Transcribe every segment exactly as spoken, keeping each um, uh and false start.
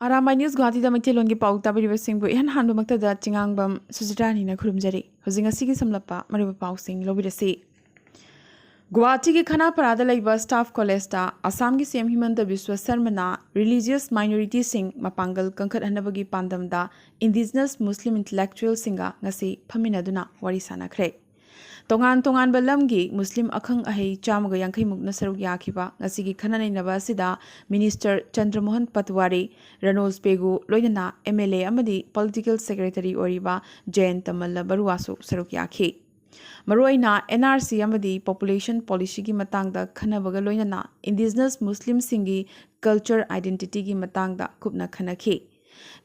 Arambai news ꯒꯨꯍꯥꯇꯤꯗ ꯃꯩꯇꯩꯂꯣꯟꯒꯤ ꯄꯥꯎ ꯇꯥꯕꯤꯔꯤꯕꯁꯤꯡꯕꯨ ꯏꯍꯥꯟ ꯍꯥꯟꯕꯃꯛꯇꯗ ꯆꯤꯉꯥꯡꯕꯝ ꯁꯨꯖꯤꯇꯥꯅꯤꯅ ꯈꯨꯔꯨꯝꯖꯔꯤ꯫ ꯍꯧꯖꯤꯛ ꯉꯁꯤꯒꯤ ꯁꯝꯂꯞꯄ ꯃꯔꯨꯑꯣꯏꯕ ꯄꯥꯎꯁꯤꯡ ꯂꯧꯕꯤꯔꯁꯤ꯫ ꯒꯨꯍꯥꯇꯤꯒꯤ ꯈꯅꯥꯄꯔꯥꯗ ꯂꯩꯕ ꯁ꯭ꯇꯥꯐ ꯀꯣꯂꯦꯖꯇ ꯑꯁꯥꯝꯒꯤ ꯁꯤ ꯑꯦꯝ ꯍꯤꯃꯟꯇ ꯕꯤꯁ꯭ꯋ ꯁꯔꯃꯅ ꯔꯤꯂꯤꯖꯤꯌꯁ ꯃꯥꯏꯅꯣꯔꯤꯇꯤꯁꯤꯡ ꯃꯄꯥꯡꯒꯜ ꯀꯟꯈꯠꯍꯟꯅꯕꯒꯤ ꯄꯥꯟꯗꯝꯗ ꯏꯟꯗꯤꯖꯤꯅꯁ ꯃꯨꯁꯂꯤꯝ ꯏꯟꯇꯦꯂꯦꯛꯆꯨꯋꯦꯜꯁꯤꯡꯒ ꯉꯁꯤ ꯐꯝꯃꯤꯟꯅꯗꯨꯅ ꯋꯥꯔꯤ ꯁꯥꯅꯈ꯭ꯔꯦ꯫ ꯇꯣꯉꯥꯟ ꯇꯣꯉꯥꯟꯕ ꯂꯝꯒꯤ ꯃꯨꯁꯂꯤꯝ ꯑꯈꯪ ꯑꯍꯩ ꯆꯥꯝꯃꯒ ꯌꯥꯡꯈꯩ ꯃꯨꯛꯅ ꯁꯔꯨꯛ ꯌꯥꯈꯤꯕ ꯉꯁꯤꯒꯤ ꯈꯟꯅ ꯅꯩꯅꯕ ꯑꯁꯤꯗ ꯃꯤꯅꯤꯁꯇꯔ ꯆꯟꯗ꯭ꯔꯃꯣꯍꯟ ꯄꯠꯋꯥꯔꯤ, ꯔꯅꯣꯖ ꯄꯦꯒꯨ, ꯂꯣꯏꯅꯅ ꯑꯦꯝ ꯑꯦꯜ ꯑꯦ ꯑꯃꯗꯤ ꯄꯣꯂꯤꯇꯤꯀꯦꯜ ꯁꯦꯀ꯭ꯔꯦꯇꯔꯤ ꯑꯣꯏꯔꯤꯕ ꯖꯌꯟꯇ ꯃꯜꯂ ꯕꯔꯨꯋꯥꯁꯨ ꯁꯔꯨꯛ ꯌꯥꯈꯤ꯫ ꯃꯔꯨꯑꯣꯏꯅ ꯑꯦꯟ ꯑꯥꯔ ꯁꯤ ꯑꯃꯗꯤ ꯄꯣꯄꯨꯂꯦꯁꯟ ꯄꯣꯂꯤꯁꯤꯒꯤ ꯃꯇꯥꯡꯗ ꯈꯟꯅꯕꯒ ꯂꯣꯏꯅꯅ ꯏꯟꯗꯤꯖꯤꯅꯁ ꯃꯨꯁꯂꯤꯝꯁꯤꯡꯒꯤ ꯀꯜꯆꯔ ꯑꯥꯏꯗꯦꯟꯇꯤꯇꯤꯒꯤ ꯃꯇꯥꯡꯗ ꯀꯨꯞꯅ ꯈꯟꯅꯈꯤ꯫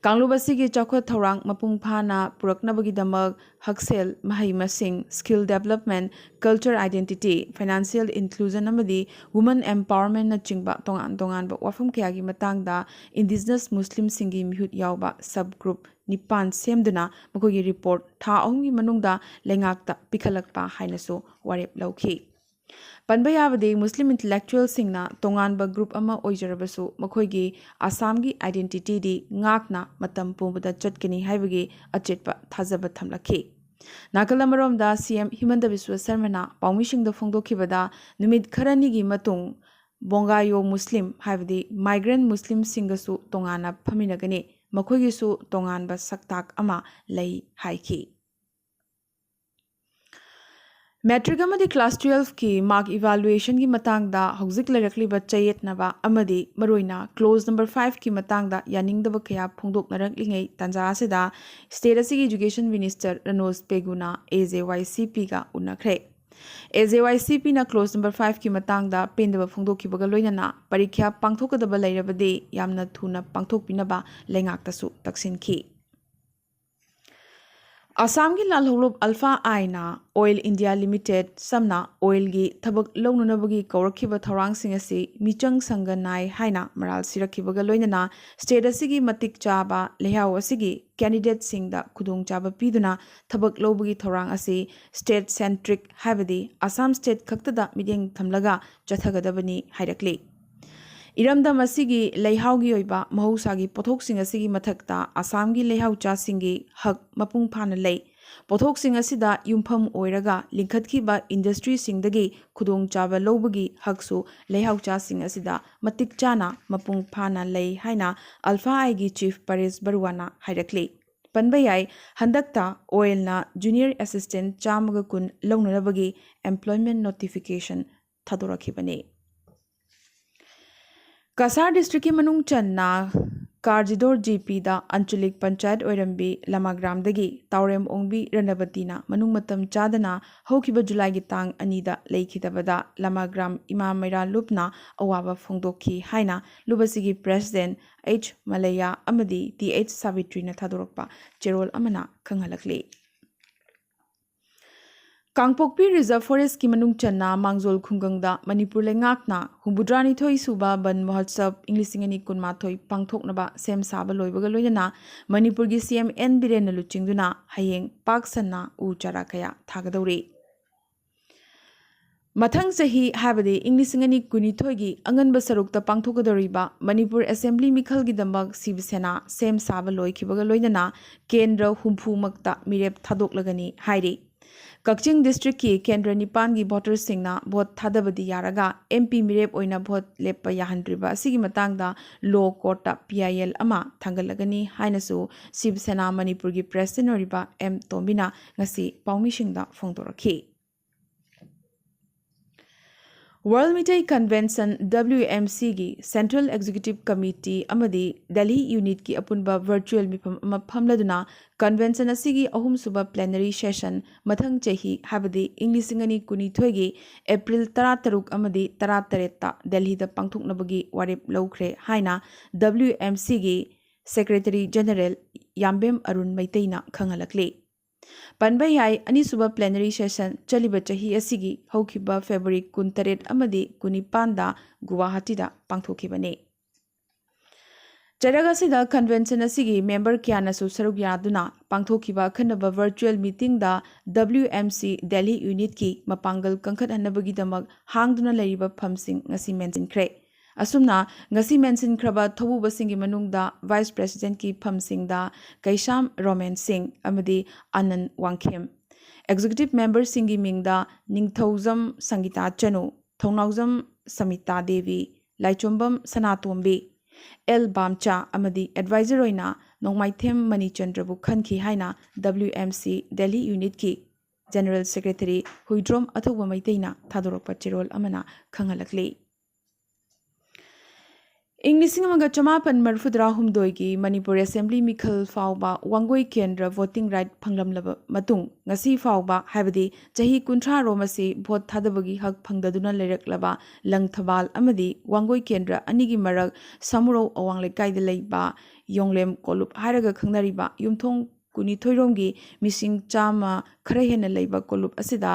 ꯀꯥꯡꯂꯨꯞ ꯑꯁꯤꯒꯤ ꯆꯥꯎꯈꯠ ꯊꯧꯔꯥꯡ ꯃꯄꯨꯡ ꯐꯥꯅ ꯄꯨꯔꯛꯅꯕꯒꯤꯗꯃꯛ ꯍꯛꯁꯦꯜ, ꯃꯍꯩ ꯃꯁꯤꯡ, skill development, culture identity, financial inclusion ꯑꯃꯗꯤ ꯋꯨꯃꯟ ꯑꯦꯝꯄꯥꯋꯔꯃꯦꯟꯅꯆꯤꯡꯕ ꯇꯣꯉꯥꯟ ꯇꯣꯉꯥꯟꯕ ꯋꯥꯐꯝ ꯀꯌꯥꯒꯤ ꯃꯇꯥꯡꯗ ꯏꯟꯗꯤꯖꯤꯅꯁ ꯃꯨꯁꯂꯤꯝꯁꯤꯡꯒꯤ ꯃꯤꯍꯨꯠ ꯌꯥꯎꯕ ꯁꯕ ꯒ꯭ꯔꯨꯞ ꯅꯤꯄꯥꯟ ꯁꯦꯝꯗꯨꯅ ꯃꯈꯣꯏꯒꯤ ꯔꯤꯄꯣꯔꯠ ꯊꯥ ꯑꯍꯨꯝꯒꯤ ꯃꯅꯨꯡꯗ ꯂꯩꯉꯥꯛꯇ ꯄꯤꯈꯠꯂꯛꯄ ꯍꯥꯏꯅꯁꯨ ꯋꯥꯔꯦꯞ ꯂꯧꯈꯤ꯫ ꯄꯟꯕ ꯌꯥꯕꯗꯤ ꯃꯨꯁꯂꯤꯝ ꯏꯟꯇꯦꯂꯦꯛꯆꯨꯋꯦꯜꯁꯤꯡꯅ ꯇꯣꯉꯥꯟꯕ ꯒ꯭ꯔꯨꯞ ꯑꯃ ꯑꯣꯏꯖꯔꯕꯁꯨ ꯃꯈꯣꯏꯒꯤ ꯑꯁꯥꯝꯒꯤ ꯑꯥꯏꯗꯦꯟꯇꯤꯇꯤꯗꯤ ꯉꯥꯛꯅ ꯃꯇꯝ ꯄꯨꯝꯕꯗ ꯆꯠꯀꯅꯤ ꯍꯥꯏꯕꯒꯤ ꯑꯆꯦꯠꯄ ꯊꯥꯖꯕ ꯊꯝꯂꯛꯈꯤ꯫ ꯅꯥꯀꯜ ꯑꯃꯔꯣꯝꯗ ꯁꯤ ꯑꯦꯝ ꯍꯤꯃꯟꯇ ꯕꯤꯁ꯭ꯋ ꯁꯔꯃꯅ ꯄꯥꯎꯃꯤꯁꯤꯡꯗ ꯐꯣꯡꯗꯣꯛꯈꯤꯕꯗ ꯅꯨꯃꯤꯠ ꯈꯔꯅꯤꯒꯤ ꯃꯇꯨꯡ ꯕꯣꯡꯒꯥꯌꯣ ꯃꯨꯁꯂꯤꯝ ꯍꯥꯏꯕꯗꯤ ꯃꯥꯏꯒ꯭ꯔꯦꯟ ꯃꯨꯁꯂꯤꯝꯁꯤꯡꯒꯁꯨ ꯇꯣꯉꯥꯟꯅ ꯐꯝꯃꯤꯟꯅꯒꯅꯤ, ꯃꯈꯣꯏꯒꯤꯁꯨ ꯇꯣꯉꯥꯟꯕ ꯁꯛꯇꯥꯛ ꯑꯃ ꯂꯩ ꯍꯥꯏꯈꯤ꯫ ꯃꯦꯇ꯭ꯔꯤꯛ ꯑꯃꯗꯤ ꯀ꯭ꯂꯥꯁ ꯇꯨꯌꯦꯜꯐꯀꯤ ꯃꯥꯔꯛ ꯏꯚꯥꯂꯨꯌꯦꯁꯟꯒꯤ ꯃꯇꯥꯡꯗ ꯍꯧꯖꯤꯛ ꯂꯩꯔꯛꯂꯤꯕ ꯆꯌꯦꯠꯅꯕ ꯑꯃꯗꯤ ꯃꯔꯨꯑꯣꯏꯅ ꯀ꯭ꯂꯣꯖ ꯅꯝꯕꯔ ꯐꯥꯏꯚꯀꯤ ꯃꯇꯥꯡꯗ ꯌꯥꯅꯤꯡꯗꯕ ꯀꯌꯥ ꯐꯣꯡꯗꯣꯛꯅꯔꯛꯂꯤꯉꯩ ꯇꯥꯟꯖꯥ ꯑꯁꯤꯗ ꯁ꯭ꯇꯦꯠ ꯑꯁꯤꯒꯤ ꯏꯖꯨꯀꯦꯁꯟ ꯃꯤꯅꯤꯁꯇꯔ ꯔꯅꯣꯖ ꯄꯦꯒꯨꯅ ꯑꯦ ꯖꯦ ꯋꯥꯏ ꯁꯤ ꯄꯤꯒ ꯎꯅꯈ꯭ꯔꯦ꯫ ꯑꯦ ꯖꯦ ꯋꯥꯏ ꯁꯤ ꯄꯤꯅ ꯀ꯭ꯂꯣꯖ ꯅꯝꯕꯔ ꯐꯥꯏꯚꯀꯤ ꯃꯇꯥꯡꯗ ꯄꯦꯟꯗꯕ ꯐꯣꯡꯗꯣꯛꯈꯤꯕꯒ ꯂꯣꯏꯅꯅ ꯄꯔꯤꯈ꯭ꯌꯥ ꯄꯥꯡꯊꯣꯛꯀꯗꯕ ꯂꯩꯔꯕꯗꯤ ꯌꯥꯝꯅ ꯊꯨꯅ ꯄꯥꯡꯊꯣꯛꯄꯤꯅꯕ ꯂꯩꯉꯥꯛꯇꯁꯨ ꯇꯛꯁꯤꯟꯈꯤ꯫ ꯑꯁꯥꯝꯒꯤ ꯂꯥꯜꯍꯧꯂꯨꯞ ꯑꯜꯐꯥ ꯑꯥꯏꯅ ꯑꯣꯏꯜ ꯏꯟꯗꯤꯌꯥ ꯂꯤꯃꯤꯇꯦꯗ ꯁꯝꯅ ꯑꯣꯏꯜꯒꯤ ꯊꯕꯛ ꯂꯧꯅꯅꯕꯒꯤ ꯀꯧꯔꯛꯈꯤꯕ ꯊꯧꯔꯥꯡꯁꯤꯡ ꯑꯁꯤ ꯃꯤꯆꯪ ꯁꯪꯒ ꯅꯥꯏ ꯍꯥꯏꯅ ꯃꯔꯥꯜ ꯁꯤꯔꯛꯈꯤꯕꯒ ꯂꯣꯏꯅꯅ ꯁ꯭ꯇꯦꯠ ꯑꯁꯤꯒꯤ ꯃꯇꯤꯛ ꯆꯥꯕ ꯂꯩꯍꯥꯎ ꯑꯁꯤꯒꯤ ꯀꯦꯟꯗꯤꯗꯦꯠꯁꯤꯡꯗ ꯈꯨꯗꯣꯡꯆꯥꯕ ꯄꯤꯗꯨꯅ ꯊꯕꯛ ꯂꯧꯕꯒꯤ ꯊꯧꯔꯥꯡ ꯑꯁꯤ ꯁ꯭ꯇꯦꯠ ꯁꯦꯟꯇ꯭ꯔꯤꯛ ꯍꯥꯏꯕꯗꯤ ꯑꯁꯥꯝ ꯁ꯭ꯇꯦꯠ ꯈꯛꯇꯗ ꯃꯤꯠꯌꯦꯡ ꯊꯝꯂꯒ ꯆꯠꯊꯒꯗꯕꯅꯤ ꯍꯥꯏꯔꯛꯂꯤ꯫ ꯏꯔꯝꯗꯝ ꯑꯁꯤꯒꯤ ꯂꯩꯍꯥꯎꯒꯤ ꯑꯣꯏꯕ ꯃꯍꯧꯁꯥꯒꯤ ꯄꯣꯠꯊꯣꯛꯁꯤꯡ ꯑꯁꯤꯒꯤ ꯃꯊꯛꯇ ꯑꯁꯥꯝꯒꯤ ꯂꯩꯍꯥꯎ ꯆꯥꯁꯤꯡꯒꯤ ꯍꯛ ꯃꯄꯨꯡ ꯐꯥꯅ ꯂꯩ꯫ ꯄꯣꯠꯊꯣꯛꯁꯤꯡ ꯑꯁꯤꯗ ꯌꯨꯝꯐꯝ ꯑꯣꯏꯔꯒ ꯂꯤꯡꯈꯠꯈꯤꯕ ꯏꯟꯗꯁꯇ꯭ꯔꯤꯁꯤꯡꯗꯒꯤ ꯈꯨꯗꯣꯡꯆꯥꯕ ꯂꯧꯕꯒꯤ ꯍꯛꯁꯨ ꯂꯩꯍꯥꯎ ꯆꯥꯁꯤꯡ ꯑꯁꯤꯗ ꯃꯇꯤꯛ ꯆꯥꯅ ꯃꯄꯨꯡ ꯐꯥꯅ ꯂꯩ ꯍꯥꯏꯅ ꯑꯜꯐꯥ ꯑꯥꯏꯒꯤ ꯆꯤꯐ ꯄꯔꯦꯁ ꯕꯔꯨꯋꯥꯅ ꯍꯥꯏꯔꯛꯂꯤ꯫ ꯄꯟꯕ ꯌꯥꯏ, ꯍꯟꯗꯛꯇ ꯑꯣꯏꯜꯅ ꯖꯨꯅꯤꯌꯔ ꯑꯦꯁꯤꯁꯇꯦꯟ ꯆꯥꯝꯃꯒ ꯀꯨꯟ ꯂꯧꯅꯅꯕꯒꯤ ꯑꯦꯝꯄ꯭ꯂꯣꯏꯃꯦꯟ ꯅꯣꯇꯤꯐꯤꯀꯦꯁꯟ ꯊꯥꯗꯣꯔꯛꯈꯤꯕꯅꯤ꯫ ꯀꯁꯥꯔ ꯗꯤꯁꯇ꯭ꯔꯤꯛꯀꯤ ꯃꯅꯨꯡ ꯆꯟꯅ ꯀꯥꯔꯖꯤꯗꯣꯔ ꯖꯤꯄꯤꯗ ꯑꯟꯆꯂꯤꯛ ꯄꯟꯆꯥꯌꯠ ꯑꯣꯏꯔꯝꯕꯤ ꯂꯃꯥꯒ꯭ꯔꯥꯝꯗꯒꯤ ꯇꯥꯎꯔꯦꯝ ꯑꯣꯡꯕꯤ ꯔꯅꯕꯇꯤꯅ ꯃꯅꯨꯡ ꯃꯇꯝ ꯆꯥꯗꯅ ꯍꯧꯈꯤꯕ ꯖꯨꯂꯥꯏꯒꯤ ꯇꯥꯡ ꯑꯅꯤꯗ ꯂꯩꯈꯤꯗꯕꯗ ꯂꯃꯥꯒ꯭ꯔꯥꯝ ꯏꯃꯥ ꯃꯩꯔꯥ ꯂꯨꯞꯅ ꯑꯋꯥꯕ ꯐꯣꯡꯗꯣꯛꯈꯤ ꯍꯥꯏꯅ ꯂꯨꯞ ꯑꯁꯤꯒꯤ ꯄ꯭ꯔꯦꯁꯤꯗꯦꯟ ꯑꯩꯆ ꯃꯂꯩꯌꯥ ꯑꯃꯗꯤ ꯇꯤ ꯑꯩꯆ ꯁꯥꯕꯤꯇ꯭ꯔꯤꯅ ꯊꯥꯗꯣꯔꯛꯄ ꯆꯦꯔꯣꯜ ꯑꯃꯅ ꯈꯪꯍꯜꯂꯛꯂꯤ꯫ ꯀꯥꯡꯄꯣꯛꯄꯤ ꯔꯤꯖꯔꯚ ꯐꯣꯔꯦꯁ꯭ꯠꯀꯤ ꯃꯅꯨꯡ ꯆꯟꯅ ꯃꯥꯡꯖꯣꯜ ꯈꯨꯡꯒꯪꯗ ꯃꯅꯤꯄꯨꯔ ꯂꯩꯉꯥꯛꯅ ꯍꯨꯝꯐꯨꯇꯔꯥꯅꯤꯊꯣꯏ ꯁꯨꯕ ꯕꯟ ꯃꯍꯣꯠꯁꯕ ꯏꯪ ꯂꯤꯁꯤꯡ ꯑꯅꯤ ꯀꯨꯟꯃꯥꯊꯣꯏ ꯄꯥꯡꯊꯣꯛꯅꯕ ꯁꯦꯝ ꯁꯥꯕ ꯂꯣꯏꯕꯒ ꯂꯣꯏꯅꯅ ꯃꯅꯤꯄꯨꯔꯒꯤ ꯁꯤ ꯑꯦꯝ ꯑꯦꯟ ꯕꯤꯔꯦꯟꯅ ꯂꯨꯆꯤꯡꯗꯨꯅ ꯍꯌꯦꯡ ꯄꯥꯛ ꯁꯟꯅ ꯎ ꯆꯥꯔꯥ ꯀꯌꯥ ꯊꯥꯒꯗꯧꯔꯤ꯫ ꯃꯊꯪ ꯆꯍꯤ, ꯍꯥꯏꯕꯗꯤ ꯏꯪ ꯂꯤꯁꯤꯡ ꯑꯅꯤ ꯀꯨꯟꯅꯤꯊꯣꯏꯒꯤ ꯑꯉꯟꯕ ꯁꯔꯨꯛꯇ ꯄꯥꯡꯊꯣꯛꯀꯗꯧꯔꯤꯕ ꯃꯅꯤꯄꯨꯔ ꯑꯦꯁꯦꯝꯕ꯭ꯂꯤ ꯃꯤꯈꯜꯒꯤꯗꯃꯛ ꯁꯤꯕ ꯁꯦꯅꯥ ꯁꯦꯝ ꯁꯥꯕ ꯂꯣꯏꯈꯤꯕꯒ ꯂꯣꯏꯅꯅ ꯀꯦꯟꯗ꯭ꯔ ꯍꯨꯝꯐꯨꯃꯛꯇ ꯃꯤꯔꯦꯞ ꯊꯥꯗꯣꯛꯂꯒꯅꯤ ꯍꯥꯏꯔꯤ꯫ ꯀꯛꯆꯤꯡ ꯗꯤꯁꯇ꯭ꯔꯤꯛꯀꯤ ꯀꯦꯟꯗ꯭ꯔ ꯅꯤꯄꯥꯟꯒꯤ ꯚꯣꯇꯔꯁꯤꯡꯅ ꯚꯣꯠ ꯊꯥꯗꯕꯗꯤ ꯌꯥꯔꯒ ꯑꯦꯝ ꯄꯤ ꯃꯤꯔꯦꯞ ꯑꯣꯏꯅ ꯚꯣꯠ ꯂꯦꯞꯄ ꯌꯥꯍꯟꯗ꯭ꯔꯤꯕ ꯑꯁꯤꯒꯤ ꯃꯇꯥꯡꯗ ꯂꯣ ꯀꯣꯔꯠꯇ ꯄꯤ ꯑꯥꯏ ꯑꯦꯜ ꯑꯃ ꯊꯥꯡꯒꯠꯂꯒꯅꯤ ꯍꯥꯏꯅꯁꯨ ꯁꯤꯕ ꯁꯦꯅꯥ ꯃꯅꯤꯄꯨꯔꯒꯤ ꯄ꯭ꯔꯦꯁꯤꯗꯦꯟ ꯑꯣꯏꯔꯤꯕ ꯑꯦꯝ ꯇꯣꯝꯕꯤꯅ ꯉꯁꯤ ꯄꯥꯎꯃꯤꯁꯤꯡꯗ ꯐꯣꯡꯗꯣꯔꯛꯈꯤ꯫ ꯋꯥꯔꯜ ꯃꯤꯇꯩ ꯀꯟꯚꯦꯟꯁꯟ, ꯗꯕ꯭ꯂꯤꯌꯨ ꯑꯦꯝ ꯁꯤꯒꯤ ꯁꯦꯟꯇ꯭ꯔꯦꯜ ꯑꯦꯛꯖꯤꯀ꯭ꯌꯨꯇꯤꯚ ꯀꯃꯤꯇꯤ ꯑꯃꯗꯤ ꯗꯦꯜꯍꯤ ꯌꯨꯅꯤꯠꯀꯤ ꯑꯄꯨꯟꯕ ꯚꯔꯆꯨꯑꯦꯜ ꯃꯤꯐꯝ ꯑꯃ ꯐꯝꯂꯗꯨꯅ ꯀꯟꯚꯦꯟꯁꯟ ꯑꯁꯤꯒꯤ ꯑꯍꯨꯝꯁꯨꯕ ꯄ꯭ꯂꯦꯅꯔꯤ ꯁꯦꯁꯟ ꯃꯊꯪ ꯆꯍꯤ, ꯍꯥꯏꯕꯗꯤ ꯏꯪ ꯂꯤꯁꯤꯡ ꯑꯅꯤ ꯀꯨꯟꯅꯤꯊꯣꯏꯒꯤ ꯑꯦꯄ꯭ꯔꯤꯜ ꯇꯔꯥꯇꯔꯨꯛ ꯑꯃꯗꯤ ꯇꯔꯥꯇꯔꯦꯠꯇ ꯗꯦꯜꯍꯤꯗ ꯄꯥꯡꯊꯣꯛꯅꯕꯒꯤ ꯋꯥꯔꯦꯞ ꯂꯧꯈ꯭ꯔꯦ ꯍꯥꯏꯅ ꯗꯕ꯭ꯂꯤꯌꯨ ꯑꯦꯝ ꯁꯤꯒꯤ ꯁꯦꯀ꯭ꯔꯦꯇꯔꯤ ꯖꯦꯅꯔꯦꯜ ꯌꯥꯝꯕꯦꯝ ꯑꯔꯨꯟ ꯃꯩꯇꯩꯅ ꯈꯪꯍꯜꯂꯛꯂꯤ꯫ ꯄꯟꯕ ꯌꯥꯏ, ꯑꯅꯤꯁꯨꯕ ꯄ꯭ꯂꯦꯅꯔꯤ ꯁꯦꯁꯟ ꯆꯠꯂꯤꯕ ꯆꯍꯤ ꯑꯁꯤꯒꯤ ꯍꯧꯈꯤꯕ ꯐꯦꯕ꯭ꯔꯨꯋꯥꯔꯤ ꯀꯨꯟꯇꯔꯦꯠ ꯑꯃꯗꯤ ꯀꯨꯟꯅꯤꯄꯥꯟꯗ ꯒꯨꯋꯥꯍꯥꯇꯤꯗ ꯄꯥꯡꯊꯣꯛꯈꯤꯕꯅꯤ꯫ ꯆꯩꯔꯛ ꯑꯁꯤꯗ ꯀꯟꯚꯦꯟꯁꯟ ꯑꯁꯤꯒꯤ ꯃꯦꯝꯕꯔ ꯀꯌꯥꯅꯁꯨ ꯁꯔꯨꯛ ꯌꯥꯗꯨꯅ ꯄꯥꯡꯊꯣꯛꯈꯤꯕ ꯑꯈꯟꯅꯕ ꯚꯔꯆꯨꯑꯦꯜ ꯃꯤꯇꯤꯡꯗ ꯗꯕ꯭ꯂꯤꯌꯨ ꯑꯦꯝ ꯁꯤ ꯗꯦꯜꯍꯤ ꯌꯨꯅꯤꯠꯀꯤ ꯃꯄꯥꯡꯒꯜ ꯀꯟꯈꯠꯍꯟꯅꯕꯒꯤꯗꯃꯛ ꯍꯥꯡꯗꯨꯅ ꯂꯩꯔꯤꯕ ꯐꯝꯁꯤꯡ ꯉꯁꯤ ꯃꯦꯟꯁꯤꯟꯈ꯭ꯔꯦ꯫ ꯑꯁꯨꯝꯅ ꯉꯁꯤ ꯃꯦꯟꯁꯤꯟꯈ꯭ꯔꯕ ꯊꯧꯕꯨꯕꯁꯤꯡꯒꯤ ꯃꯅꯨꯡꯗ Vice Presidentꯀꯤ ꯐꯝꯁꯤꯡꯗ ꯀꯩꯁꯥꯝ ꯔꯣꯃꯦꯟ ꯁꯤꯡ ꯑꯃꯗꯤ ꯑꯅꯟ ꯋꯥꯡꯈꯦꯝ, Executive Memberꯁꯤꯡꯒꯤ ꯃꯤꯡꯗ ꯅꯤꯡꯊꯧꯖꯝ ꯁꯪꯒꯤꯇꯥ ꯆꯅꯨ, ꯊꯧꯅꯥꯎꯖꯝ ꯁꯃꯤꯇꯥ ꯗꯦꯕꯤ, ꯂꯥꯏꯆꯣꯝꯕꯝ ꯁꯅꯥꯇꯣꯝꯕꯤ, ꯑꯦꯜ ꯕꯥꯝꯆꯥ ꯑꯃꯗꯤ Advisor ꯑꯣꯏꯅ ꯅꯣꯡꯃꯥꯏꯊꯦꯝ ꯃꯅꯤꯆꯟꯗ꯭ꯔꯕꯨ ꯈꯟꯈꯤ ꯍꯥꯏꯅ WMC Delhi Unitꯀꯤ General Secretary Huidrom ꯑꯊꯧꯕ ꯃꯩꯇꯩꯅ ꯊꯥꯗꯣꯔꯛꯄ ꯆꯦꯔꯣꯜ ꯑꯃꯅ ꯈꯪꯍꯜꯂꯛꯂꯤ꯫ ꯏꯪ ꯂꯤꯁꯤꯡ ꯑꯃꯒ ꯆꯃꯥꯄꯟ ꯃꯔꯤꯐꯨꯇꯔꯥ ꯍꯨꯝꯗꯣꯏꯒꯤ ꯃꯅꯤꯄꯨꯔ Assembly ꯃꯤꯈꯜ ꯐꯥꯎꯕ ꯋꯥꯡꯒꯣꯏ ꯀꯦꯟꯗ꯭ꯔ voting right ꯐꯪꯂꯝꯂꯕ ꯃꯇꯨꯡ, ꯉꯁꯤ ꯐꯥꯎꯕ, ꯍꯥꯏꯕꯗꯤ ꯆꯍꯤ ꯀꯨꯟꯊ꯭ꯔꯥ ꯔꯣꯝ ꯑꯁꯤ vote ꯊꯥꯗꯕꯒꯤ ꯍꯛ ꯐꯪꯗꯗꯨꯅ ꯂꯩꯔꯛꯂꯕ ꯂꯪꯊꯕꯥꯜ ꯑꯃꯗꯤ ꯋꯥꯡꯒꯣꯏ ꯀꯦꯟꯗ꯭ꯔ ꯑꯅꯤꯒꯤ ꯃꯔꯛ ꯁꯥꯃꯨꯔꯧ ꯑꯋꯥꯡ ꯂꯩꯀꯥꯏꯗ ꯂꯩꯕ ꯌꯣꯡꯂꯦꯝ ꯀꯣꯂꯨꯞ ꯍꯥꯏꯔꯒ ꯈꯪꯅꯔꯤꯕ ꯌꯨꯝꯊꯣꯡ ꯀꯨꯟꯅꯤꯊꯣꯏ ꯔꯣꯝꯒꯤ ꯃꯤꯁꯤꯡ ꯆꯥꯝꯃ ꯈꯔ ꯍꯦꯟꯅ ꯂꯩꯕ ꯀꯣꯂꯨꯞ ꯑꯁꯤꯗ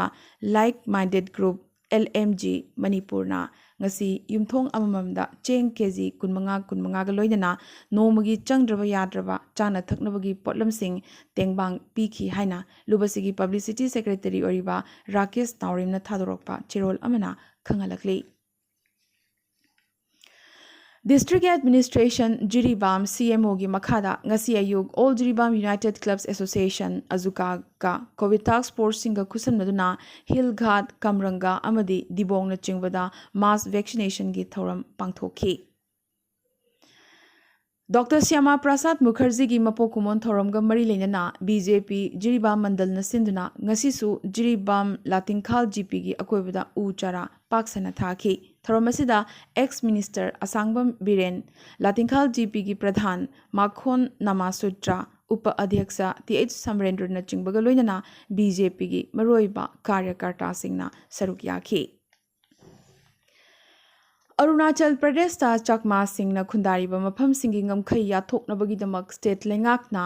Like Minded Group, LMG, ꯃꯅꯤꯄꯨꯔꯅ ꯉꯁꯤ ꯌꯨꯝꯊꯣꯡ ꯑꯃꯃꯝꯗ ꯆꯦꯡ ꯀꯦꯖꯤ ꯀꯨꯟꯃꯉꯥ, ꯀꯨꯟꯃꯉꯥꯒ ꯂꯣꯏꯅꯅ ꯅꯣꯡꯃꯒꯤ ꯆꯪꯗ꯭ꯔꯕ ꯌꯥꯗ꯭ꯔꯕ ꯆꯥꯅ ꯊꯛꯅꯕꯒꯤ ꯄꯣꯠꯂꯝꯁꯤꯡ ꯇꯦꯡꯕꯥꯡ ꯄꯤꯈꯤ ꯍꯥꯏꯅ ꯂꯨꯕꯁꯤꯒꯤ Publicity Secretary ꯑꯣꯏꯔꯤꯕ ꯔꯥꯀꯦꯁ ꯅꯥꯎꯔꯦꯝꯅ ꯊꯥꯗꯣꯔꯛꯄ ꯆꯦꯔꯣꯜ ꯑꯃꯅ ꯈꯪꯍꯜꯂꯛꯂꯤ꯫ District Administration ꯖꯤꯔꯤꯕꯥꯝ, CMOꯒꯤ ꯃꯈꯥꯗ ꯉꯁꯤ ꯑꯌꯨꯛ All Jiribam United Clubs Association, ꯑꯖꯨꯀꯥꯒ COVID task forceꯁꯤꯡꯒ ꯈꯨꯠꯁꯝꯅꯗꯨꯅ ꯍꯤꯜ ꯘꯥꯠ, ꯀꯝꯔꯪꯒ ꯑꯃꯗꯤ ꯗꯤꯕꯣꯡꯅꯆꯤꯡꯕꯗ mass vaccinationꯒꯤ ꯊꯧꯔꯝ ꯄꯥꯡꯊꯣꯛꯈꯤ꯫ ꯗꯣꯛꯇꯔ ꯁ꯭ꯌꯥꯃꯥ ꯄ꯭ꯔꯁꯥꯗ ꯃꯨꯈꯔꯖꯤꯒꯤ ꯃꯄꯣꯛ ꯀꯨꯝꯑꯣꯟ ꯊꯧꯔꯝꯒ ꯃꯔꯤ ꯂꯩꯅꯅ BJP ꯖꯤꯔꯤꯕꯥꯝ ꯃꯟꯗꯜꯅ ꯁꯤꯟꯗꯨꯅ ꯉꯁꯤꯁꯨ ꯖꯤꯔꯤꯕꯥꯝ ꯂꯥꯇꯤꯡꯈꯥꯜ GPꯒꯤ ꯑꯀꯣꯏꯕꯗ ꯎ ꯆꯥꯔꯥ ꯄꯥꯛ ꯁꯟꯅ ꯊꯥꯈꯤ꯫ ꯊꯧꯔꯝ ꯑꯁꯤꯗ ex Minister ꯑꯁꯥꯡꯕꯝ ꯕꯤꯔꯦꯟ, ꯂꯥꯇꯤꯡꯈꯥꯜ GPꯒꯤ ꯄ꯭ꯔꯙꯥꯟ ꯃꯥꯈꯣꯟ ꯅꯃꯥꯁꯨꯇ꯭ꯔ, ꯎꯄ ꯑꯙ꯭ꯌꯛꯁ ꯇꯤ ꯑꯩꯆ ꯁꯃꯔꯦꯟꯗ꯭ꯔꯅꯆꯤꯡꯕꯒ ꯂꯣꯏꯅꯅ BJPꯒꯤ ꯃꯔꯨꯑꯣꯏꯕ ꯀꯥꯔꯌꯀꯔꯇꯥꯁꯤꯡꯅ ꯁꯔꯨꯛ ꯌꯥꯈꯤ꯫ ꯑꯔꯨꯅꯥꯆꯜ ꯄ꯭ꯔꯗꯦꯁꯇ ꯆꯥꯛꯃꯥꯁꯤꯡꯅ ꯈꯨꯟꯗꯥꯔꯤꯕ ꯃꯐꯝꯁꯤꯡꯒꯤ ꯉꯝꯈꯩ ꯌꯥꯊꯣꯛꯅꯕꯒꯤꯗꯃꯛ state ꯂꯩꯉꯥꯛꯅ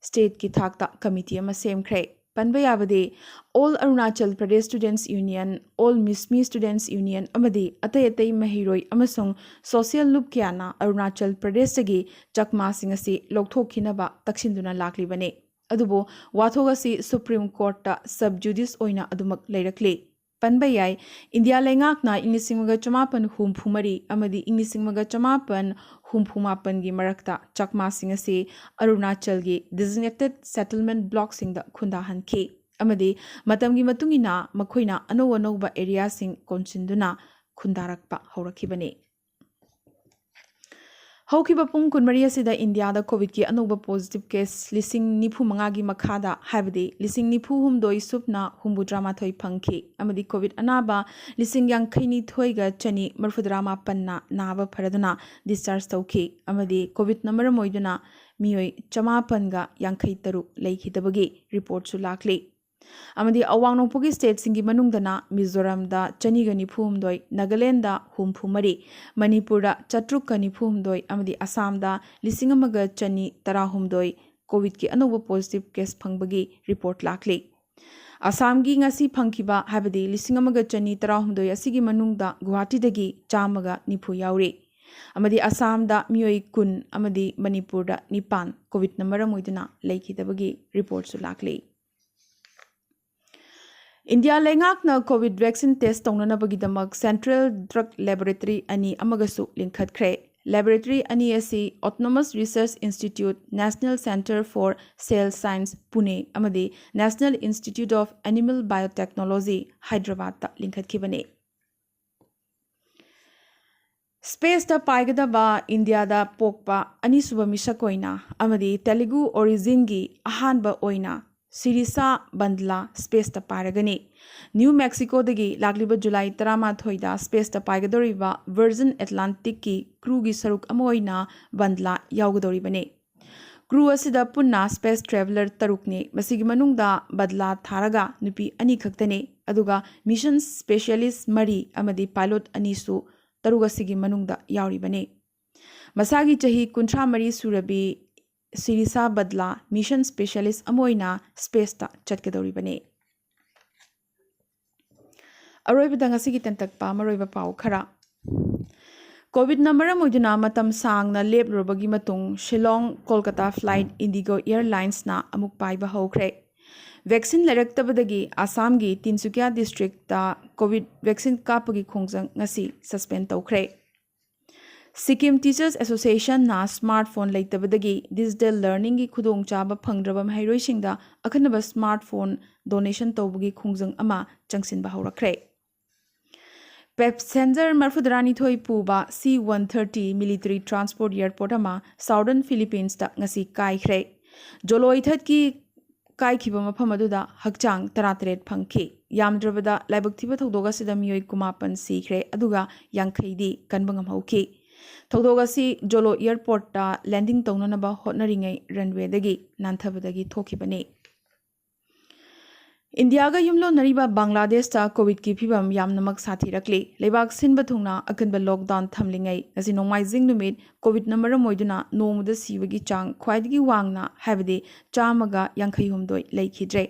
stateꯀꯤ ꯊꯥꯛꯇ committee ꯑꯃ ꯁꯦꯝꯈ꯭ꯔꯦ꯫ ꯄꯟꯕ ꯌꯥꯕꯗꯤ, All Arunachal Pradesh Students Union, All Mismi Students Union ꯑꯃꯗꯤ ꯑꯇꯩ ꯑꯇꯩ ꯃꯍꯩꯔꯣꯏ ꯑꯃꯁꯨꯡ social ꯂꯨꯞ ꯀꯌꯥꯅ ꯑꯔꯨꯅꯥꯆꯜ ꯄ꯭ꯔꯗꯦꯁꯇꯒꯤ ꯆꯥꯛꯃꯥꯁꯤꯡ ꯑꯁꯤ ꯂꯧꯊꯣꯛꯈꯤꯅꯕ ꯇꯛꯁꯤꯟꯗꯨꯅ ꯂꯥꯛꯂꯤꯕꯅꯤ꯫ ꯑꯗꯨꯕꯨ ꯋꯥꯊꯣꯛ ꯑꯁꯤ Supreme Courtꯇ sub judice ꯑꯣꯏꯅ ꯑꯗꯨꯃꯛ ꯂꯩꯔꯛꯂꯤ꯫ ꯄꯟꯕ ꯌꯥꯏ꯫ ꯏꯟꯗꯤꯌꯥ ꯂꯩꯉꯥꯛꯅ ꯏꯪ ꯂꯤꯁꯤꯡ ꯑꯃꯒ ꯆꯃꯥꯄꯟ ꯍꯨꯝꯐꯨ ꯃꯔꯤ ꯑꯃꯗꯤ ꯏꯪ ꯂꯤꯁꯤꯡ ꯑꯃꯒ ꯆꯃꯥꯄꯟ ꯍꯨꯝꯐꯨ ꯃꯥꯄꯟꯒꯤ ꯃꯔꯛꯇ ꯆꯥꯛꯃꯥꯁꯤꯡ ꯑꯁꯤ ꯑꯔꯨꯅꯥꯆꯜꯒꯤ designated settlement blockꯁꯤꯡꯗ ꯈꯨꯟꯗꯥꯍꯟꯈꯤ ꯑꯃꯗꯤ ꯃꯇꯝꯒꯤ ꯃꯇꯨꯡ ꯏꯟꯅ ꯃꯈꯣꯏꯅ ꯑꯅꯧ ꯑꯅꯧꯕ areaꯁꯤꯡ ꯀꯣꯟꯁꯤꯟꯗꯨꯅ ꯈꯨꯟꯗꯥꯔꯛꯄ ꯍꯧꯔꯛꯈꯤꯕꯅꯤ꯫ ꯍꯧꯈꯤꯕ ꯄꯨꯡ ꯀꯨꯟꯃꯔꯤ ꯑꯁꯤꯗ ꯏꯟꯗꯤꯌꯥꯗ COVIDꯀꯤ ꯑꯅꯧꯕ positive case ꯂꯤꯁꯤꯡ ꯅꯤꯐꯨ ꯃꯉꯥꯒꯤ ꯃꯈꯥꯗ, ꯍꯥꯏꯕꯗꯤ ꯂꯤꯁꯤꯡ ꯅꯤꯐꯨ ꯍꯨꯝꯗꯣꯏ ꯁꯨꯞꯅ ꯍꯨꯝꯐꯨꯇꯔꯥ ꯃꯥꯊꯣꯏ ꯐꯪꯈꯤ ꯑꯃꯗꯤ COVID ꯑꯅꯥꯕ ꯂꯤꯁꯤꯡ ꯌꯥꯡꯈꯩ ꯅꯤꯊꯣꯏꯒ ꯆꯅꯤ ꯃꯔꯤꯐꯨꯇꯔꯥ ꯃꯥꯄꯟꯅ ꯅꯥꯕ ꯐꯔꯗꯨꯅ discharge ꯇꯧꯈꯤ ꯑꯃꯗꯤ COVIDꯅ ꯃꯔꯝ ꯑꯣꯏꯗꯨꯅ ꯃꯤꯑꯣꯏ ꯆꯃꯥꯄꯟꯒ ꯌꯥꯡꯈꯩ ꯇꯔꯨꯛ ꯂꯩꯈꯤꯗꯕꯒꯤ reportꯁꯨ ꯂꯥꯛꯂꯤ꯫ ꯑꯃꯗꯤ ꯑꯋꯥꯡ ꯅꯣꯡꯄꯣꯛꯀꯤ stateꯁꯤꯡꯒꯤ ꯃꯅꯨꯡꯗꯅ ꯃꯤꯖꯣꯔꯥꯝꯗ ꯆꯅꯤꯒ ꯅꯤꯐꯨ ꯍꯨꯝꯗꯣꯏ, ꯅꯥꯒꯥꯂꯦꯟꯗ ꯍꯨꯝꯐꯨ ꯃꯔꯤ, ꯃꯅꯤꯄꯨꯔꯗ ꯆꯥꯇ꯭ꯔꯨꯛꯀ ꯅꯤꯐꯨ ꯍꯨꯝꯗꯣꯏ ꯑꯃꯗꯤ ꯑꯁꯥꯝꯗ ꯂꯤꯁꯤꯡ ꯑꯃꯒ ꯆꯅꯤ ꯇꯔꯥꯍꯨꯝꯗꯣꯏ COVIDꯀꯤ ꯑꯅꯧꯕ positive case ꯐꯪꯕꯒꯤ report ꯂꯥꯛꯂꯤ꯫ ꯑꯁꯥꯝꯒꯤ ꯉꯁꯤ ꯐꯪꯈꯤꯕ, ꯍꯥꯏꯕꯗꯤ ꯂꯤꯁꯤꯡ ꯑꯃꯒ ꯆꯅꯤ ꯇꯔꯥꯍꯨꯝꯗꯣꯏ ꯑꯁꯤꯒꯤ ꯃꯅꯨꯡꯗ ꯒꯨꯋꯥꯍꯥꯇꯤꯗꯒꯤ ꯆꯥꯝꯃꯒ ꯅꯤꯐꯨ ꯌꯥꯎꯔꯤ꯫ ꯑꯃꯗꯤ ꯑꯁꯥꯝꯗ ꯃꯤꯑꯣꯏ ꯀꯨꯟ ꯑꯃꯗꯤ ꯃꯅꯤꯄꯨꯔꯗ ꯅꯤꯄꯥꯟ COVIDꯅ ꯃꯔꯝ ꯑꯣꯏꯗꯨꯅ ꯂꯩꯈꯤꯗꯕꯒꯤ reportꯁꯨ ꯂꯥꯛꯂꯤ꯫ ꯏꯟꯗꯤꯌꯥ ꯂꯩꯉꯥꯛꯅ COVID vaccine test ꯇꯧꯅꯅꯕꯒꯤꯗꯃꯛ central drug laboratory ꯑꯅꯤ ꯑꯃꯒꯁꯨ ꯂꯤꯡꯈꯠꯈ꯭ꯔꯦ꯫ Laboratory ꯑꯅꯤ ꯑꯁꯤ Autonomous Research Institute, National Centre for Cell Science, Pune, ꯑꯃꯗꯤ National Institute of Animal Biotechnology, ꯍꯥꯏꯗ꯭ꯔꯕꯥꯗꯇ ꯂꯤꯡꯈꯠꯈꯤꯕꯅꯤ꯫ Spaceꯇ ꯄꯥꯏꯒꯗꯕ ꯏꯟꯗꯤꯌꯥꯗ ꯄꯣꯛꯄ ꯑꯅꯤꯁꯨꯕ ꯃꯤꯁꯛ ꯑꯣꯏꯅ ꯑꯃꯗꯤ Telugu originꯒꯤ ꯑꯍꯥꯟꯕ ꯑꯣꯏꯅ ꯁꯤꯔꯤꯁꯥ ꯕꯟꯗꯂꯥ spaceꯇ ꯄꯥꯏꯔꯒꯅꯤ꯫ ꯅ꯭ꯌꯨ ꯃꯦꯛꯁꯤꯀꯣꯗꯒꯤ ꯂꯥꯛꯂꯤꯕ ꯖꯨꯂꯥꯏ ꯇꯔꯥꯃꯥꯊꯣꯏꯗ spaceꯇ ꯄꯥꯏꯒꯗꯧꯔꯤꯕ Virgin Atlanticꯀꯤ crewꯒꯤ ꯁꯔꯨꯛ ꯑꯃ ꯑꯣꯏꯅ ꯕꯟꯗꯂꯥ ꯌꯥꯎꯒꯗꯧꯔꯤꯕꯅꯤ꯫ Crew ꯑꯁꯤꯗ ꯄꯨꯟꯅ space traveller ꯇꯔꯨꯛꯅꯤ꯫ ꯃꯁꯤꯒꯤ ꯃꯅꯨꯡꯗ ꯕꯟꯗꯂꯥ ꯊꯥꯔꯒ ꯅꯨꯄꯤ ꯑꯅꯤ ꯈꯛꯇꯅꯤ, ꯑꯗꯨꯒ mission specialist ꯃꯔꯤ ꯑꯃꯗꯤ pilot ꯑꯅꯤꯁꯨ ꯇꯔꯨꯛ ꯑꯁꯤꯒꯤ ꯃꯅꯨꯡꯗ ꯌꯥꯎꯔꯤꯕꯅꯤ꯫ ꯃꯁꯥꯒꯤ ꯆꯍꯤ ꯀꯨꯟꯊ꯭ꯔꯥ ꯃꯔꯤ ꯁꯨꯔꯕꯤ ꯁꯤꯔꯤꯁꯥ ꯕꯟꯗꯂꯥ mission specialist ꯑꯃ ꯑꯣꯏꯅ spaceꯇ ꯆꯠꯀꯗꯧꯔꯤꯕꯅꯤ꯫ ꯑꯔꯣꯏꯕꯗ ꯉꯁꯤꯒꯤ ꯇꯦꯟꯇꯛꯄ ꯃꯔꯨꯑꯣꯏꯕ ꯄꯥꯎ ꯈꯔ꯫ COVIDꯅ ꯃꯔꯝ ꯑꯣꯏꯗꯨꯅ ꯃꯇꯝ ꯁꯥꯡꯅ ꯂꯦꯞꯂꯨꯔꯕꯒꯤ ꯃꯇꯨꯡ ꯁꯤꯂꯣꯡ ꯀꯣꯜꯀꯇꯥ flight IndiGo Airlinesꯅ ꯑꯃꯨꯛ ꯄꯥꯏꯕ ꯍꯧꯈ꯭ꯔꯦ꯫ ꯚꯦꯛꯁꯤꯟ ꯂꯩꯔꯛꯇꯕꯗꯒꯤ ꯑꯁꯥꯝꯒꯤ ꯇꯤꯟꯁꯨꯀꯤꯌꯥ ꯗꯤꯁꯇ꯭ꯔꯤꯛꯇ ꯀꯣꯚꯤꯗ ꯚꯦꯛꯁꯤꯟ ꯀꯥꯞꯄꯒꯤ ꯈꯣꯡꯖꯪ ꯉꯁꯤ ꯁꯁꯄꯦꯟ ꯇꯧꯈ꯭ꯔꯦ꯫ ꯁꯤꯛꯀꯤꯝ ꯇꯤꯆꯔꯁ ꯑꯦꯁꯣꯁꯤꯌꯦꯁꯟꯅ ꯁ꯭ꯃꯥꯔꯠ ꯐꯣꯟ ꯂꯩꯇꯕꯗꯒꯤ ꯗꯤꯖꯤꯇꯦꯜ ꯂꯔꯅꯤꯡꯒꯤ ꯈꯨꯗꯣꯡꯆꯥꯕ ꯐꯪꯗ꯭ꯔꯕ ꯃꯍꯩꯔꯣꯏꯁꯤꯡꯗ ꯑꯈꯟꯅꯕ ꯁ꯭ꯃꯥꯔꯠ ꯐꯣꯟ ꯗꯣꯅꯦꯁꯟ ꯇꯧꯕꯒꯤ ꯈꯣꯡꯖꯪ ꯑꯃ ꯆꯪꯁꯤꯟꯕ ꯍꯧꯔꯛꯈ꯭ꯔꯦ꯫ ꯄꯦꯁꯦꯟꯖꯔ ꯃꯔꯐꯨꯇꯔꯥꯅꯤꯊꯣꯏ ꯄꯨꯕ ꯁꯤ one thirty military transport airport ꯑꯃ ꯁꯥꯎꯗꯔꯟ ꯐꯤꯂꯤꯄꯤꯟꯁꯇ ꯉꯁꯤ ꯀꯥꯏꯈ꯭ꯔꯦ꯫ ꯖꯣꯂꯣ ꯏꯊꯠꯀꯤ ꯀꯥꯏꯈꯤꯕ ꯃꯐꯝ ꯑꯗꯨꯗ ꯍꯛꯆꯥꯡ ꯇꯔꯥꯇꯔꯦꯠ ꯐꯪꯈꯤ꯫ ꯌꯥꯝꯗ꯭ꯔꯕꯗ ꯂꯥꯏꯕꯛ ꯊꯤꯕ ꯊꯧꯗꯣꯛ ꯑꯁꯤꯗ ꯃꯤꯑꯣꯏ ꯀꯨꯟꯃꯥꯄꯟ ꯁꯤꯈ꯭ꯔꯦ, ꯑꯗꯨꯒ ꯌꯥꯡꯈꯩꯗꯤ ꯀꯟꯕ ꯉꯝꯍꯧꯈꯤ꯫ ꯊꯧꯗꯣꯛ ꯑꯁꯤ ꯖꯣꯂꯣ ꯑꯦꯌꯔꯄꯣꯔꯠꯇ ꯂꯦꯟꯗꯤꯡ ꯇꯧꯅꯅꯕ ꯍꯣꯠꯅꯔꯤꯉꯩ ꯔꯟꯋꯦꯗꯒꯤ ꯅꯥꯟꯊꯕꯗꯒꯤ ꯊꯣꯛꯈꯤꯕꯅꯤ꯫ ꯏꯟꯗꯤꯌꯥꯒ ꯌꯨꯝꯂꯣꯟꯅꯔꯤꯕ ꯕꯪꯒ꯭ꯂꯥꯗꯦꯁꯇ ꯀꯣꯚꯤꯗꯀꯤ ꯐꯤꯚꯝ ꯌꯥꯝꯅꯃꯛ ꯁꯥꯊꯤꯔꯛꯂꯤ꯫ ꯂꯩꯕꯥꯛ ꯁꯤꯟꯕ ꯊꯨꯡꯅ ꯑꯀꯟꯕ ꯂꯣꯛꯗꯥꯎꯟ ꯊꯝꯂꯤꯉꯩ, ꯉꯁꯤ ꯅꯣꯡꯃꯥꯏꯖꯤꯡ ꯅꯨꯃꯤꯠ ꯀꯣꯚꯤꯗꯅ ꯃꯔꯝ ꯑꯣꯏꯗꯨꯅ ꯅꯣꯡꯃꯗ ꯁꯤꯕꯒꯤ ꯆꯥꯡ ꯈ꯭ꯋꯥꯏꯗꯒꯤ ꯋꯥꯡꯅ, ꯍꯥꯏꯕꯗꯤ ꯆꯥꯝꯃꯒ ꯌꯥꯡꯈꯩ ꯍꯨꯝꯗꯣꯏ ꯂꯩꯈꯤꯗ꯭ꯔꯦ꯫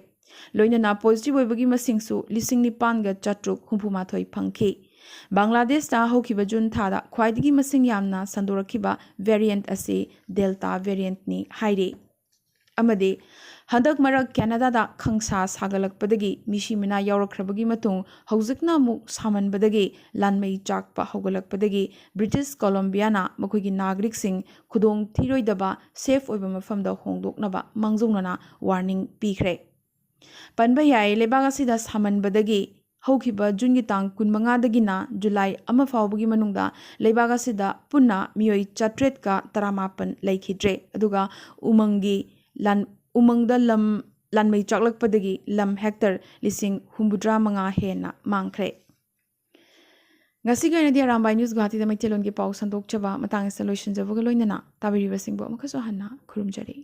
ꯂꯣꯏꯅꯅ ꯄꯣꯖꯤꯇꯤꯚ ꯑꯣꯏꯕꯒꯤ ꯃꯁꯤꯡꯁꯨ ꯂꯤꯁꯤꯡ ꯅꯤꯄꯥꯟꯒ ꯆꯥꯇ꯭ꯔꯨꯛ ꯍꯨꯝꯐꯨ ꯃꯥꯊꯣꯏ ꯐꯪꯈꯤ꯫ ꯕꯪꯒ꯭ꯂꯥꯗꯦꯁꯇ ꯍꯧꯈꯤꯕ ꯖꯨꯟ ꯊꯥꯗ ꯈ꯭ꯋꯥꯏꯗꯒꯤ ꯃꯁꯤꯡ ꯌꯥꯝꯅ ꯁꯟꯗꯣꯔꯛꯈꯤꯕ ꯚꯦꯔꯤꯌꯦꯟꯠ ꯑꯁꯤ ꯗꯦꯜꯇꯥ ꯚꯦꯔꯤꯌꯦꯟꯠꯅꯤ ꯍꯥꯏꯔꯤ꯫ ꯑꯃꯗꯤ ꯍꯟꯗꯛ ꯃꯔꯛ ꯀꯦꯅꯥꯗꯥꯗ ꯈꯪꯁꯥ ꯁꯥꯒꯠꯂꯛꯄꯗꯒꯤ ꯃꯤꯁꯤ ꯃꯤꯅꯥ ꯌꯥꯎꯔꯛꯈ꯭ꯔꯕꯒꯤ ꯃꯇꯨꯡ, ꯍꯧꯖꯤꯛꯅ ꯑꯃꯨꯛ ꯁꯥꯃꯟꯕꯗꯒꯤ ꯂꯥꯟꯃꯩ ꯆꯥꯛꯄ ꯍꯧꯒꯠꯂꯛꯄꯗꯒꯤ ꯕ꯭ꯔꯤꯇꯤꯁ ꯀꯣꯂꯝꯕꯤꯌꯥꯅ ꯃꯈꯣꯏꯒꯤ ꯅꯥꯒꯔꯤꯛꯁꯤꯡ ꯈꯨꯗꯣꯡ ꯊꯤꯔꯣꯏꯗꯕ ꯁꯦꯐ ꯑꯣꯏꯕ ꯃꯐꯝꯗ ꯍꯣꯡꯗꯣꯛꯅꯕ ꯃꯥꯡꯖꯧꯅꯅ ꯋꯥꯔꯅꯤꯡ ꯄꯤꯈ꯭ꯔꯦ꯫ ꯄꯟꯕ ꯌꯥꯏ, ꯂꯩꯕꯥꯛ ꯑꯁꯤꯗ ꯁꯥꯃꯟꯕꯗꯒꯤ ꯍꯧꯈꯤꯕ ꯖꯨꯟꯒꯤ ꯇꯥꯡ ꯀꯨꯟꯃꯉꯥꯗꯒꯤꯅ ꯖꯨꯂꯥꯏ ꯑꯃ ꯐꯥꯎꯕꯒꯤ ꯃꯅꯨꯡꯗ ꯂꯩꯕꯥꯛ ꯑꯁꯤꯗ ꯄꯨꯟꯅ ꯃꯤꯑꯣꯏ ꯆꯥꯇ꯭ꯔꯦꯠꯀ ꯇꯔꯥꯃꯥꯄꯟ ꯂꯩꯈꯤꯗ꯭ꯔꯦ꯫ ꯑꯗꯨꯒ ꯎꯃꯪꯒꯤ ꯂꯥꯟ-, ꯎꯃꯪꯗ ꯂꯝ, ꯂꯥꯟꯃꯩ ꯆꯥꯛꯂꯛꯄꯗꯒꯤ ꯂꯝ ꯍꯦꯛꯇꯔ ꯂꯤꯁꯤꯡ ꯍꯨꯝꯐꯨꯇꯔꯥ ꯃꯉꯥ ꯍꯦꯟꯅ ꯃꯥꯡꯈ꯭ꯔꯦ꯫ ꯉꯁꯤꯒꯤ ꯑꯣꯏꯅꯗꯤ ꯑꯔꯥꯝꯕꯥꯏ ꯅ꯭ꯌꯨꯁ ꯒꯨꯋꯥꯍꯥꯇꯤꯗ ꯃꯩꯇꯩꯂꯣꯟꯒꯤ ꯄꯥꯎ ꯁꯟꯗꯣꯛꯆꯕ ꯃꯇꯥꯡ ꯑꯁꯤꯗ ꯂꯣꯏꯁꯤꯟꯖꯕꯒ ꯂꯣꯏꯅꯅ ꯇꯥꯕꯤꯔꯤꯕꯁꯤꯡꯕꯨ ꯑꯃꯨꯛꯀꯁꯨ ꯍꯟꯅ ꯈꯨꯔꯨꯝꯖꯔꯤ꯫